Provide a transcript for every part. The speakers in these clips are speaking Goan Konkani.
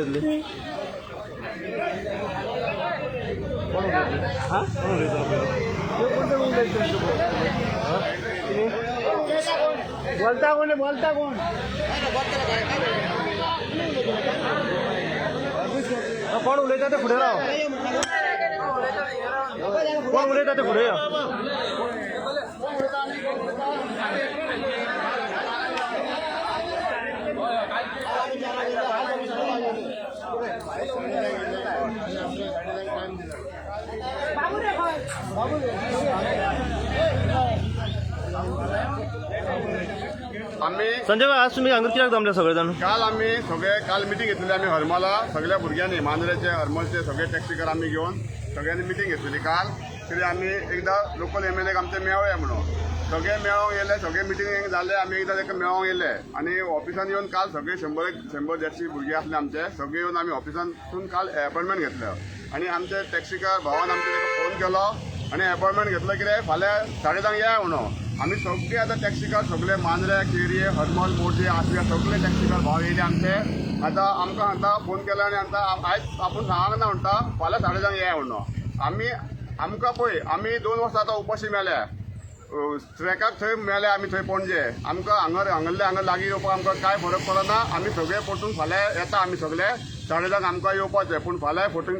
उलयतली? कोण उलयतली? हा. कोण उलयतलो पयलो? ते कोण ते उलयतले? बोलता कोण? बोलता कोण? हा, कोण उलयता ते फुडें राव. कोण उलयता ते फुडें यो. आम्ही संजय भाई, आज तुमी हांगा कित्याक जमले सगळे जाण? काल आम्ही सगळे काल मिटींग घेतलेली आमी हरमला. सगळ्या भुरग्यांनी, मांद्रेचे, हरमलचे सगळे टॅक्सीकार आमी घेवन सगळ्यांनी मिटींग घेतलेली काल. तरी आमी एकदां लोकल एमएलएक आमचे मेळोया म्हणून सगळे मेळोंक येयले. सगळे मिटींग जाले, आमी एकदां ताका मेळोंक येयले आनी ऑफिसान येवन काल सगळे 100 एक 100-150 भुरगे आसले आमचे. सगळे येवन आमी ऑफिसांतून काल एपॉयंटमेंट घेतलं आनी आमचे टॅक्सीकार भावान आमचे ताका फोन केलो आनी एपॉयंटमेंट घेतलं कितें, फाल्यां 10:30 या म्हणून. आमी सगळे आतां टॅक्सीकार सगळे मांद्रे, केरये, हरमल, मोरजे, आसव्या सगळे टॅक्सीकार भाव येयले आमचे. आतां आमकां आतां फोन केला आनी आतां आयज आपूण सांगना म्हणटा, फाल्यां 10:30 या म्हणून. आमी आमकां पळय, आमी 2 वर्सां आतां उपाशी मेल्या, ट्रॅकाक थंय मेले आमी थंय पणजे. आमकां हांगर हांगल्ले हांगा लागीं येवपाक आमकां कांय फरक पडना. आमी सगळे परतून फाल्यां येता. आमी सगळे 10:30 आमकां येवपाचें, पूण फाल्यां फोटींग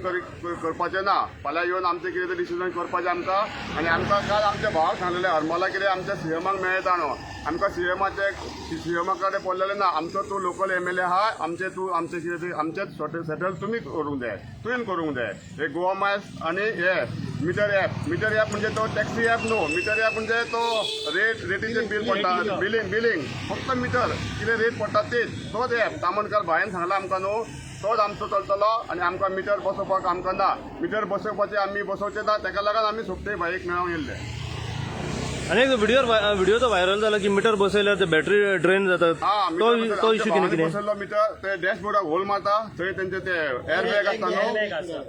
करपाचें ना. फाल्यां येवन आमचें कितें तें डिसिजन करपाचें आमकां. आनी आमकां काल आमच्या भावाक सांगलेलें हरमला कितें, आमच्या सीएमाक मेळटा न्हू. आमकां सीएमा कडेन पडलेलें ना. आमचो तूं लोकल एमएलए आहा, आमचें तूं आमचें कितें तें आमचें सेटल तुमी करूंक जाय, तुवें करूंक जाय. हे गोवा मायल्स आनी हे मिटर ॲप. मिटर ॲप म्हणजे तो टॅक्सी ॲप न्हू. मिटर ॲप म्हणजे तो रेटीचें बील पडटा, बिलींग. बिलींग फक्त मिटर कितें रेट पडटा तेच, तोच ॲप. तामणकार भायन सांगला आमकां न्हू, तोच आमचो चलतलो. आनी आमकां मिटर बसोवपाक आमकां ना, मिटर बसोवपाचें आमी बसोवचें ना. ताका लागून आमी सोपटे भाईक मेळोंक येयल्ले. आनी एक व्हिडिओ व्हिडिओ तो व्हायरल जाला की मिटर बसयल्यार ते बॅटरी ड्रेन जातात. हा. तो तो इश्यू कितें कितें? बसयल्लो मिटर, ते डॅशबोर्डाक होल मारता, थंय तेंचे ते एअर बॅग आसता न्हू,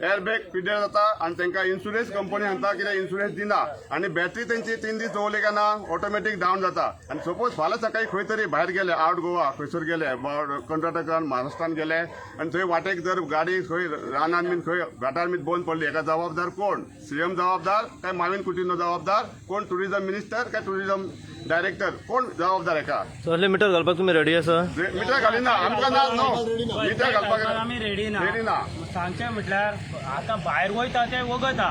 एअर बॅग पिड्ड्यार जाता. आनी तांकां इन्शुरन्स कंपनी सांगता कितें, इन्शुरन्स दिना. आनी बॅटरी तेंची 3 दीस दवरली काय ना, ऑटोमॅटीक डावन जाता. आनी सपोज फाल्यां सकाळी खंय तरी भायर गेले, आवट गोवा खंयसर गेले, कर्नाटकान, महाराष्ट्रान गेले आनी थंय वाटेक जर गाडी खंय रानान बीन खंय घाटार बीन बंद पडली, हेका जबाबदार कोण? सीएम जबाबदार काय माविन कुटिन्हो जबाबदार? कोण टुरिझम मिनिस्टर काय टुरिझम डायरेक्टर, कोण जबाबदार हेका? सो असले मिटर घालपाक तुमी रेडी आसा? मिटर घालिना आमकां. ना, नो मिटर घालपाक आमी रेडी ना. रेडी ना. सांगचें म्हटल्यार आतां भायर वयता ते वगत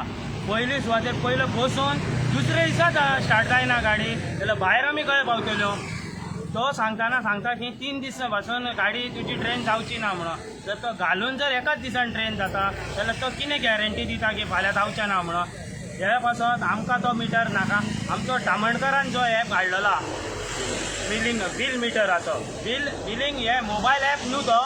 पयली सुवातेर पयले बसून दुसरे दिसाच स्टार्ट जायना गाडी, जाल्यार भायर आमी खंय पावतल्यो? तो सांगतना सांगता की 3 दीस पासून गाडी तुजी ड्रेन जावची ना म्हणून. जर तो घालून जर एकाच दिसान ड्रेन जाता जाल्यार तो कितें गॅरंटी दिता की फाल्यां जावचें ना म्हणून? हे पासत आमकां तो मिटर नाका. आमचो तामणकारान जो एप हाडलेलो आहा, बिलींग, बील मिटराचो, बिलींग हे मोबायल एप न्हू तो,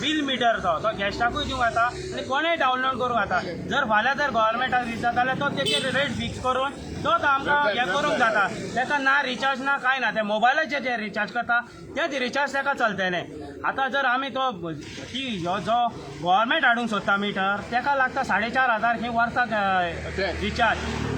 बील मिटर तो, तो गेस्टाकूय दिवंक जाता आनी कोणेय डावनलोड करूंक जाता. जर फाल्यां जर गव्हर्मेंटाक दिता जाल्यार तो तेचेर रेट फिक्स करून तो आमकां हें करूंक जाता. ताका ना रिचार्ज ना कांय ना. ते मोबायलाचेर जे रिचार्ज करता तेच रिचार्ज ताका चलतलें. आतां जर आमी तो ती ह्यो जो गव्हर्मेंट हाडूंक सोदता मिटर, ताका लागता 4500 खंय वर्साक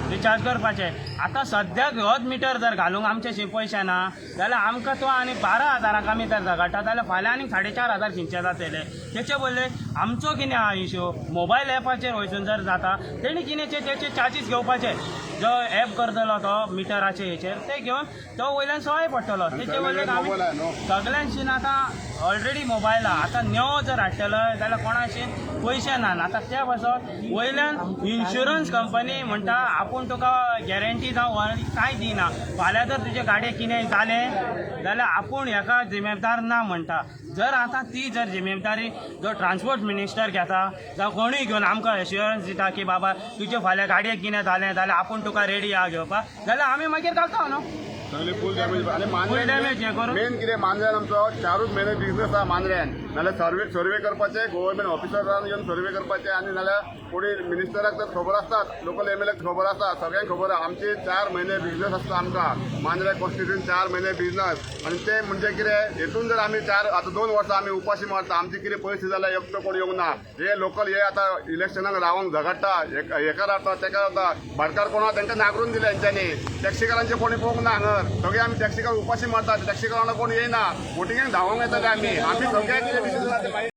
रिचार्ज करपाचें. आतां सद्याक होच मिटर जर घालूंक आमचे पयशे ना जाल्यार आमकां तो आनी 12 हजाराक आमी जर झगडटा जाल्यार फाल्यां आनीक 4500 खंयचे जातले? तेचे बदले आमचो कितें आहा इशू, मोबायल एपाचेर वचून जर जाता, तेणी कितें तेचे चार्जीस घेवपाचे. जो एप करतलो तो मिटराचे हेचेर ते घेवन तो वयल्यान सवाय पडटलो. तेचे वयल्यान आमी मोबायल आहे न्हू. सगळ्यांशीन आतां ऑलरेडी मोबायल आहा. आतां नवो जर हाडटलो जाल्यार कोणाशीन पयशे ना. आतां त्या पासत वयल्यान इन्शुरन्स कंपनी म्हणटा आपूण तुका गॅरंटी जावं वॉरंटी कांय दिना. फाल्यां जर तुजे गाडयेक कितें जालें जाल्यार आपूण हेका जिम्मेदार ना म्हणटा. जर आतां ती जर जिम्मेदारी जो ट्रान्सपोर्ट मिनिस्टर घेता जावं कोणूय घेवन आमकां एश्युरन्स दिता की बाबा, तुजे फाल्यां गाडयेक कितें जालें जाल्यार आपूण तुका रेडी आहा घेवपाक, जाल्यार आमी मागीर घालता न्हू. सगळे फूल डॅमेज आणि फूल डॅमेज हे करून. मेन कितें, मांद्र्यान आमचो 4ूच म्हयने बिझनस आहा मांद्र्यान. नाल्यार सर्वे करपाचे, गव्हर्मेंट ऑफिसरान येवन सर्वे करपाचे. आनी नाल्यार कोणी मिनिस्टराक तर खबर आसतात, लोकल एमएलएक खबर आसता, सगळ्यांक खबर आहा. आमचे 4 म्हयने बिझनस आसता आमकां मांद्र्या कॉन्स्टिट्युएन्सी, 4 म्हयने बिझनस. आनी ते म्हणजे कितें, हेतून जर आमी चार आतां 2 वर्सां आमी उपाशी मारता, आमची कितें परिस्थिती जाल्यार एकटो कोण येवंक ना. हे लोकल हे आतां इलेक्शनाक रावोंक झगडटा, हेका रावता, तेका रावता. भाटकार कोण आहा तांकां नागरून दिले हेंच्यांनी. टॅक्सीकारांचे कोणी पळोवंक ना हांगर. सगळे आमी टॅक्सीकार उपाशी मारतात. टॅक्सीकारांक कोण येयना. वोटिंगेक धांवोंक येताले आमी. आमी सगळे कितें डिसिजन आहा ते मागीर.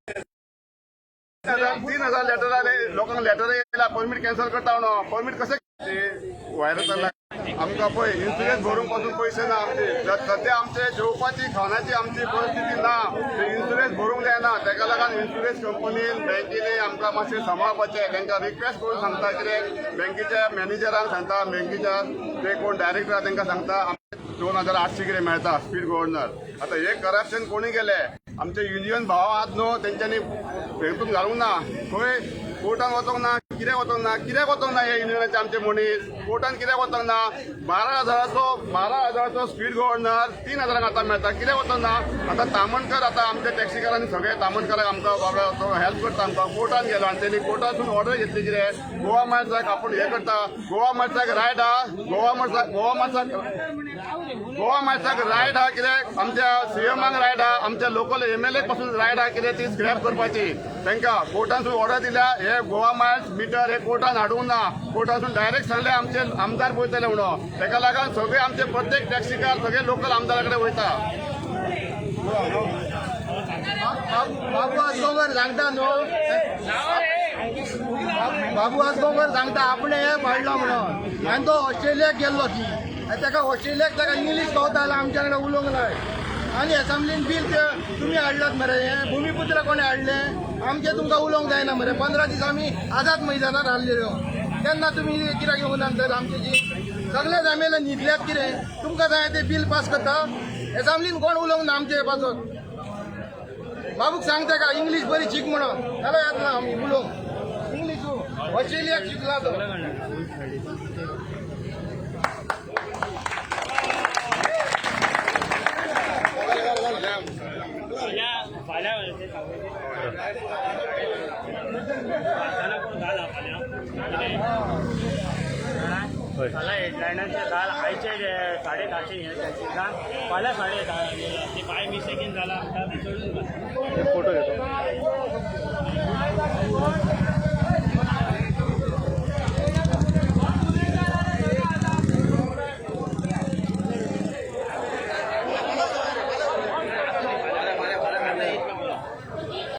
3000 लेटर आले लोकांक, लेटर येयला, परमीट कॅन्सल करता म्हणून. परमीट कशें व्हायरल चल्ला? आमकां पळय, इन्शुरन्स भरूंक पासून पयशे ना आमचे. सद्या आमचे जेवपाची खाणाची आमची परिस्थिती ना. ते इन्शुरन्स भरूंक जायना. तेका लागून इन्शुरन्स कंपनीन, बँकेनी आमकां मातशें सांबाळपाचें. तांकां रिक्वेस्ट करून सांगता कितें, बँकेच्या मॅनेजरांक सांगता, बँकेच्या ते कोण डायरेक्टर आहा तांकां सांगता, 2800 कितें मेळटा स्पीड गव्हर्नर. आतां हे करप्शन कोणी केलें? आमचे युनियन भाव आहात न्हू, तेंच्यांनी हेतून घालूंक ना. खंय कोर्टान वचोंक ना, कित्याक वचोंक ना, कित्याक वचोंक ना? हे युनियनाचे आमचे मनीस कोर्टान कित्याक वचोंक ना? 12,000चो, 12,000चो स्पीड गव्हर्नर 3000 आतां मेळटा, कित्याक वचोंक ना? आतां तामणकर, आतां आमच्या टॅक्सीकारांनी सगळे तामणकराक आमकां बाबा तो हेल्प करता आमकां. कोर्टान गेलो आनी तेणी कोर्टासून ऑर्डर घेतली कितें, गोवा मायल्साक आपूण हें करता. गोवा मायल्साक रायट आहा? गोवा मायल्साक, गोवा मायल्साक, गोवा मायल्साक रायट आहा कितें? आमच्या सीएमाक रायट आहा? आमच्या लोकल एमएलए पासून रायट आहा कितें ती स्क्रॅप करपाची? तांकां कोर्टासून ऑर्डर दिल्या. हे गोवा मायल्स मिटर हे कोर्टान हाडूंक ना. कोर्टासून डायरेक्ट सांगले, आमचे आमदार पळयतले म्हणून. ताका लागून सगळे आमचे प्रत्येक टॅक्सीकार सगळे लोकल आमदारा कडेन वयता. बाबू आजगांवकर सांगता न्हू, बाबू आजगांवकर सांगता आपणे हे पाडलो म्हणून. आनी तो ऑस्ट्रेलियाक गेल्लो ती, आनी ताका ऑस्ट्रेलियाक ताका इंग्लीश कळता जाल्यार आमच्या कडेन उलोवंक जाय. आनी एसेंब्लीन बील ते तुमी हाडलात मरे. हे भुमीपुत्र कोणें हाडलें? आमचें तुमकां उलोवंक जायना मरे. 15 दीस आमी आझाद मैदानार हाडलेल्यो, तेन्ना तुमी कित्याक येवंक ना तर? आमचे जी सगळे एमएलए न्हिदल्यात कितें? तुमकां जाय ते बील पास करता. एसेंब्लीन कोण उलोवंक ना आमचे पासत. बाबूक सांगता का इंग्लीश बरी शिक म्हणून, जाल्यार येतना आमी उलोवंक इंग्लीश. ऑस्ट्रेलियाक शिकला तो. फाल्यां फाल्यां ते कोण घाला फाल्यां हय. फाल्यां हेडलायनाचेर घाल. आयचे 10:30 हे टॅक्सीसान फाल्यां 10:30 ते बाय मिस्टेकीन जाला आमकां, चडून घाल. फोटो घेतो.